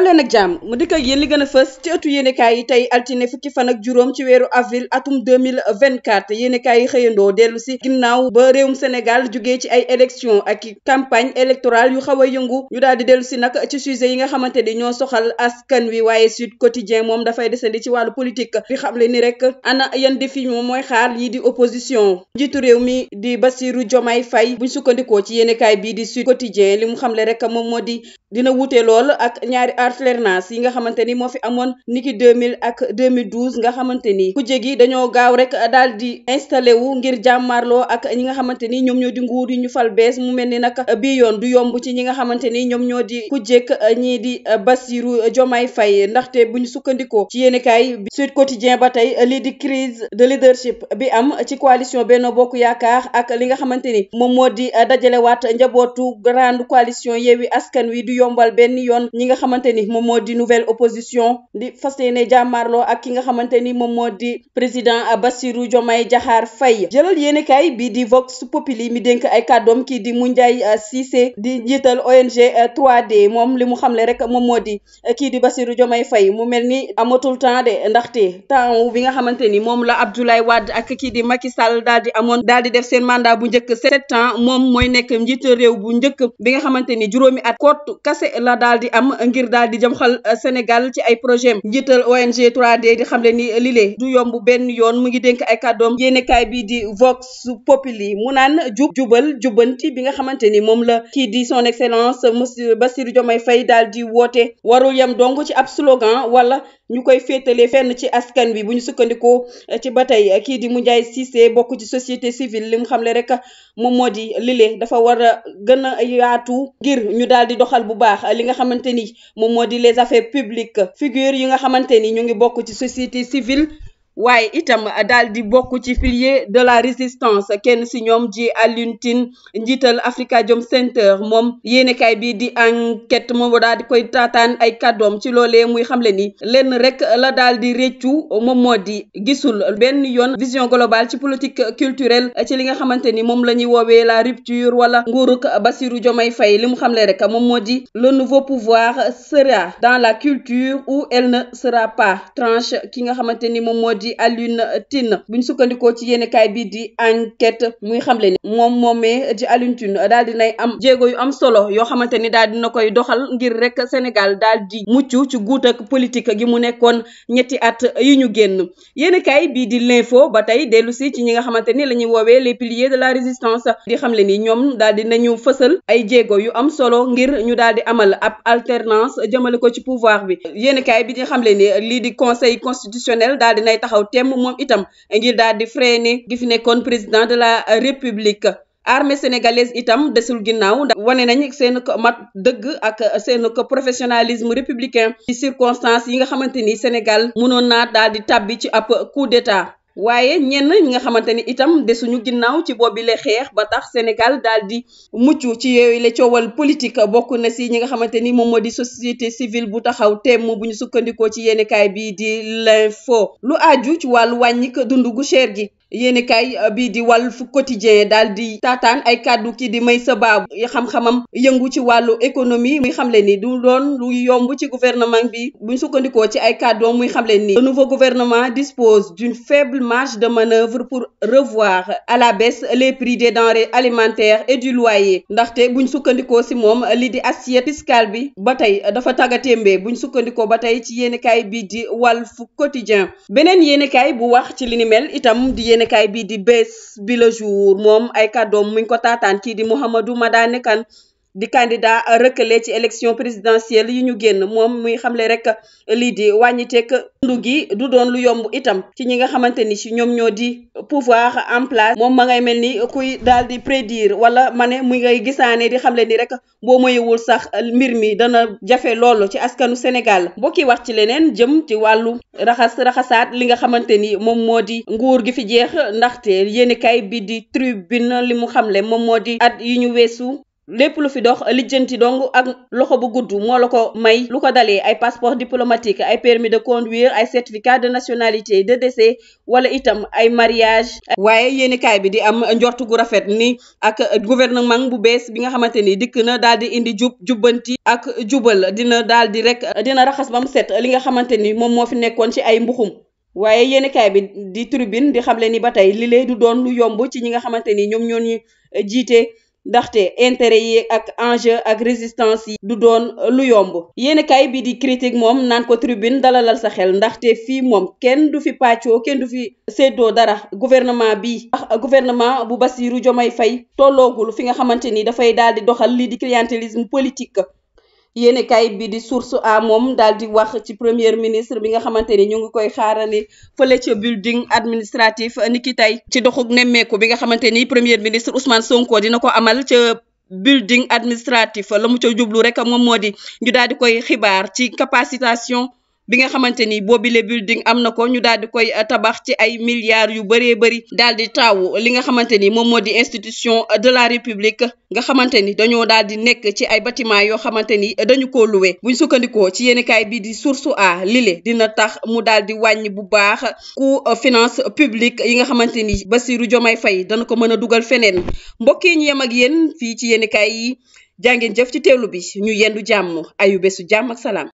daleen ak jàmm mu dikk ak yéen li gën a fës ci ëttu yéenekaay yi tey altine fukki fan ak juróom ci weeru avril atum 2024 yéenekaay yi xëyandoo dellu si ginnaaw ba réewum Sénégal jugee ci ay élection ak campagne électorale yu xaw a yëngu ñu daal di dellu si nag ci sujet yi nga xamante ni ñoo soxal askan wi waaye Sud Quotidien moom dafay desandi ci wàllu politique di xamle ni rek ana yan défi moom mooy xaar lii di opposition njiitu réew mi di Bassirou Diomaye Faye buñ sukkandikoo ci yéenekaay bii di Sud Quotidien li mu xamle rek moom moo di dina wute lool ak ñaari alternance yi nga xamante ni moo fi amoon niki 2000 ak 2012 nga xamante ni kujje gi dañoo gaaw rek daal di installé wu ngir jàmmarloo ak ñi nga xamante ni ñoom ñoo di nguur yi ñu fal bees mu mel ni nag bii yoon du yomb ci ñi nga xamante ni ñoom ñoo di kujjek ñii di Bassirou Diomaye Faye ndaxte bu ñu sukkandikoo ci yéenekaay Sud Quotidien ba tey lii di crise de leadership bi am ci coalition Benno Bokk Yaakaar ak li nga xamante ni moom moo di dajalewaat njabootu grande coalition Yewwi Askan Wi du yombal benn yoon ñi nga xamante ni moom moo di nouvelle opposition di fas yéene jàmmaarloo ak ki nga xamante ni moom moo di président Bassirou Diomaye Diakhar Faye jëlal yéenekaay bii di Vox Populi mi dénk ay kàddoom kii di Moundiaye Cissé di njiital ONG 3D moom li mu xamle rek moom moo di kii di Bassirou Diomaye Faye mu mel ni amatul temps de ndaxte temps bi nga xamante ni moom la Abdoulaye Wade ak kii di Macky Sall daal di amoon daal di def seen mandat bu njëkk 7 ans moom mooy nekk njiital réew bu njëkk bi nga xamante ni juróomi at kott kase la daal di am ngir daal di jëmxal Sénégal ci ay projet njiital ONG 3D di xamle ni lile du yomb benn yoon mu ngi dénk ay kàddoom yéenekaay bi di Vox Populi mu naan jubal jubbanti bi nga xamante ni moom la kii di son excellence monsieur Bassirou Diomaye Faye daal di woote warul yem dong ci ab slogan wala ñu koy féetale fenn ci askan bi bu ñu sukkandikoo ci ba tey kii di Moundiaye Cissé bokk ci société civile li mu xamle rek moom moo di lile dafa war a gën a yaatu ngir ñu daal di doxal bu baax li nga xamante ni moom moo di les affaires publiques figure yi nga xamante ni ñu ngi bokk ci société civile waaye itam daal di bokk ci pilier de la résistance kenn si ñoom ji Alioune Tine njiital Afrikajom Center moom yéenekaay bi di enquête moom daal di koy taataan ay kàddoom ci loolee muy xamle ni lenn rek la daal di réccu moom moo di gisul benn yoon vision globale ci politique culturelle ci li nga xamante ni moom la ñuy woowee la rupture wala nguuruk Bassirou Diomaye Faye li mu xamle rek moom moo di le nouveau pouvoir sera dans la culture ou elle ne sera pas tranche ki nga xamante ni moom moo di Alioune Tine buñ sukkandikoo ci yéenekaay bi di enquête muy xamle ni moom moomee di Alioune Tine daal dinay am jéego yu am solo yoo xamante ni daal dina koy doxal ngir rek Sénégal daal di mucc ci guut ak politique gi mu nekkoon ñetti at yi ñu génn yéenekaay bii di l'info ba tey dellu si ci ñi nga xamante ni la ñuy woowee les piliers de la résistance di xamle ni ñoom daal dinañu fësal ay jéego yu am solo ngir ñu daal di amal ab alternance jëmale ko ci pouvoir bi yéenekaay bi di xamle ni lii di conseil constitutionnel daal dinay taxaw temm moom itam ngir daal di freiner gi fi nekkoon président de la république armée sénégalaise itam desul ginnaaw ndax wane nañ seen ko mat dëgg ak seen ko professionnalisme républicain ci circonstances yi nga xamante ni Sénégal mënoon naa daal di tàbbi ci ab coup d'état waaye ñenn ñi nga xamante ni itam desuñu ginnaaw ci boobi le xeex ba tax Sénégal daal di mucc ci yooyu la coowal politique bokk na si ñi nga xamante ni moom moo di société civile bu taxaw temm bu ñu sukkandikoo ci yéenekaay bii di l'info lu aju ci wàllu wàññik dund gu cher gi yéenekaay bii di Walf Quotidien daal di taataan ay kàddu kii di Meissa Babou xam-xamam yëngu ci wàllu économie muy xamle ni du doon lu yomb ci gouvernement bi buñ sukkandikoo ci ay kàddoom muy xamle ni le nouveau gouvernement dispose d'une faible marge de manœuvre pour revoir à la baisse les prix des denrées alimentaires et du loyer ndaxte buñ sukkandikoo si moom li di assiette fiscale bi ba tey dafa tàggatémbee buñ sukkandikoo ba tey ci yéenekaay bii di Walf Quotidien beneen yéenekaay bu wax ci li ni mel itam di yéenekaay bii di Bës Bi Le Jour moom ay kàddoom muñ ko taataan kii di Mouhamadou Madane Kane di candidat recalé ci élection présidentielle yi ñu génn moom muy xamle rek lii di wàññiteeg dund gi du doon lu yomb itam ci ñi nga xamante ni ci ñoom ñoo di pouvoir en place moom ma ngay mel ni kuy daal di prédire wala ma ne muy ngay gisaane di xamle ni rek boo moyewul sax mbir mi dana jafe loolu ci askanu Sénégal mbokki wax ci leneen jëm ci wàllu raxasaat li nga xamante ni moom moo di nguur gi fi jeex ndaxte yéenekaay bi di Tribune li mu xamle moom moo di at yi ñu weesu lépp lu fi dox lijjanti dong ak loxo bu gudd moo la ko may, lu ko dalee ay passeport diplomatique, ay permis de conduire, ay certificat de nationalité, de décès wala itam ay mariage. waaye yéenekaay bi di am njortu gu rafet ni ak gouvernement bu bees bi nga xamante ni dikk na daal di indi jubbanti ak jubal dina raxas ba mu set li nga xamante ni moom moo fi nekkoon ci ay mbuxum. waaye yéenekaay bi di Tribune di xamle ni ba tey li lay du doon lu yomb ci ñi nga xamante ni ñoom ñoo ñu jiite, ndaxte intérêt yi ak enjeu ak résistance yi du doon lu yomb. yéenekaay bi di Critique moom naan ko Tribune dalalal sa xel, ndaxte fii moom kenn du fi pàccoo, kenn du fi séddoo dara. gouvernement bi gouvernement bu Bassirou Diomaye Faye tolloogul fi nga xamante ni dafay daal di doxal lii di clientélisme politique. yéenekaay bi di Source A moom daal di wax ci premier ministre bi nga xamante ni ñu ngi koy xaarale fële ca building administratif niki tey, ci doxug nemmeeku bi nga xamante ni premier ministre Ousmane Sonko dina ko amal ca building administratif. la mu ca jublu rek moom moo di ñu daal di koy xibaar ci capacitation bi nga xamante ni boobile building am na ko, ñu daal di koy tabax ci ay milliards yu bëree bëri, daal di taawu li nga xamante ni moom moo di institution de la république nga xamante ni dañoo daal di nekk ci ay bâtiment yoo xamante ni dañu ko loué. buñ sukkandikoo ci yéenekaay bi di Source A, lile dina tax mu daal di wàññi bu baax coût finance publique yi nga xamante ni Bassirou Diomaye Faye dana ko mën a dugal feneen. mbokk yi ñu yem ak yéen fii ci yéenekaay yi, jàngeen jëf ci teewlu bi, ñu yendu jàmm, ayu bésu jàmm ak salaam.